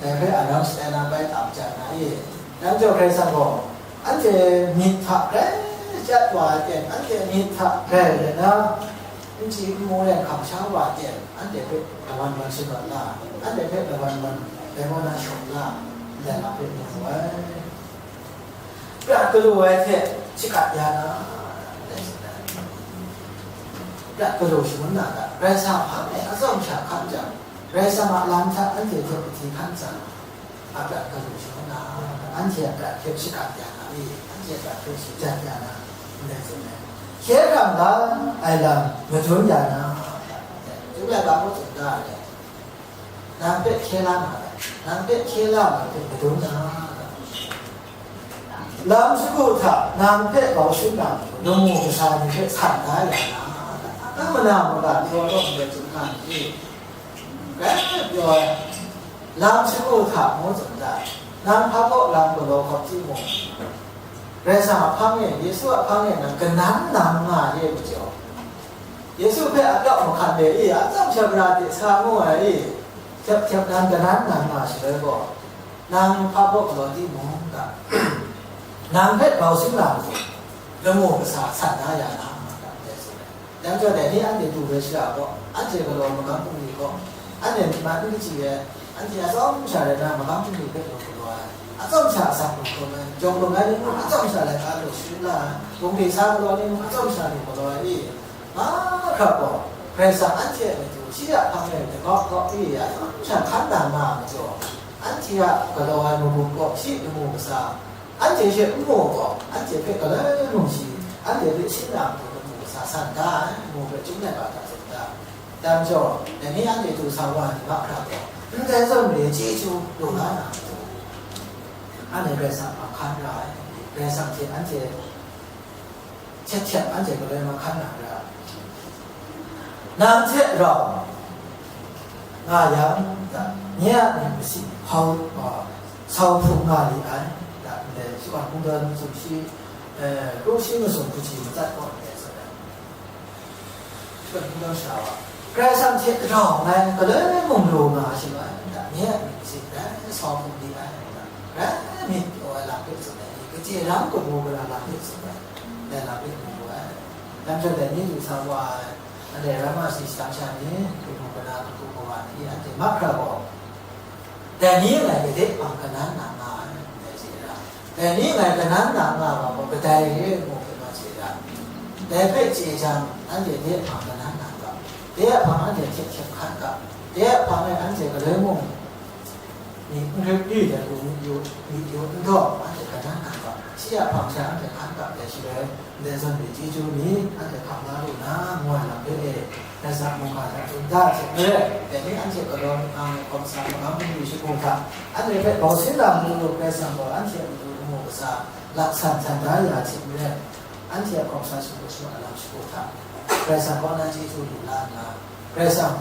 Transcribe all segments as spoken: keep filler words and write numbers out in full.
Dai hpe a rau shatai na bai tam jang na i? Nang jaw Karai Kasang gaw, anhte myit hta grai chyat wa ai ten, anhte myit hta grai rai na, n chyi n mu rai hkam sha wa ai ten, anhte hpe lawan lawan sharawt la, anhte hpe lawan lawan dai gaw na shawng la, ndai lam hpe mu ai. Prat galu ai hte shakat ya na, prat galu shangun na hta, Karai Kasang hpang e atsawm sha hkan jang, Karai Kasang a lam hta anhte hte kahti hkan tsang, a prat galu shangun na, anhte a prat hpe shakat ya na, anhte a prat hpe shajan ya na, ndai tsun ai. Hkye hkrang la ai lam madun ya na, Chyum Laika mung tsun da ai. Nang hpe hkye la na, nang hpe hkye la na hpe madun na, lam shagu hta nang hpe bau shin na, lamu kasa ni hpe san da ya na, nang mana maka pyaw taw ndai tsun hkan ni? Grai pyaw ai, lam shagu hta ngu tsun da, nang hpa kaw lam galaw hkawm timung, Karai Kasang a hpang e, Yesu a hpang e nang kanan nang nga ye majaw, Yesu hpe a pyawk mahkan de i, a tsawm sha mara de sa ngu ai i, hkyep hkyep nan kanan nan nga shaloi gaw, nang hpa baw galaw timung ga, nang hpe grau sing lam hku, lamu kasa san na ya na, nga ga ndai tsun ai. Dai majaw dai ni anhte du ai shara gaw, anhte galaw magam bungli gaw, anhte myit man n kachyi ai, anhte atsawm sha rai na, magam bungli hpe law galaw ai, atsawm sha asak law galaw ai, jawng lawm ai ni mung atsawm sha laika law sharin la ai, bungli sa galaw ai ni mung atsawm sha law galaw ai i, mahkra gaw, Karai Kasang anhte a matu shi a hpang e dagawk gawk i, atsawm sha hkan na nga ai majaw, anhte a galaw ai magum gaw shi lamu kasa, anhte she n mu gaw, anhte hpe galoi mung shi, anhte hpe shi na matu lamu kasa san da ai, ngu hpe Chyum Laika hta tsun da. Dai majaw, dai ni anhte du sa wa ai ni mahkra gaw, ndai zawn re chyeju lu la na matu, anhte Karai Kasang a hkan ra ai, Karai Kasang hte anhte htet htet anhte galoi mahkan na ra, nang hte rau nga yang, nye a myit masin hkau, a, sau hpung nga li ai, ndai Shakawn Kungdawn sumshi, e, kru shi masum hpaji matsat gaw ndai tsun ai. Shakawn Kungdawn sara wa, Karai Kasang hte rau ngai galoi mung lu nga ai shaloi, nye a myit masin grai sau hpung li ai, grai myit pyaw ai lam hpe tsun ai, kaje lam kabu gara lam hpe tsun ai, dai lam hpe mu ai. Dai majaw dai ni du sa wa ai, anhte Rama shi shadang sha ni, kabu gara, kabu kawa ni, anhte mahkra gaw, dai ni ngai gade hpang kanan na nga ai, dai hte ra, dai ni ngai kanan na nga wa gaw, kadai re ai mu hpe ma chye ra, dai hpe chye jang, anhte de hpang kanan na ga, de a hpang anhte hkyep hkyep hkan ga, de a hpang e anhte galoi mung myit n grip yu ai hku myit yu, myit yu n daw, anhte kanan na ga, shi a hpang sha anhte hkan ga, dai shaloi, ndai zawn re chyeju ni anhte hkam la lu na, ngu ai lam hpe e, Karai Kasang mungga hta tsun da hte maren, dai ni anhte galaw nang ai hkawm sa magam bungli shagu hta, anhte hpe bau sin na matu Karai Kasang gaw anhte a matu lamu kasa laksan san da ya hte maren, anhte a hkawm sa shagu shawa lam shagu hta, Karai Kasang kaw na chyeju lu la nna, Karai Kasang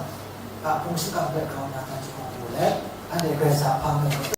a hpung shingkang hpe grau nna hkan jahkawng lu let, anhte Karai Kasang a hpang e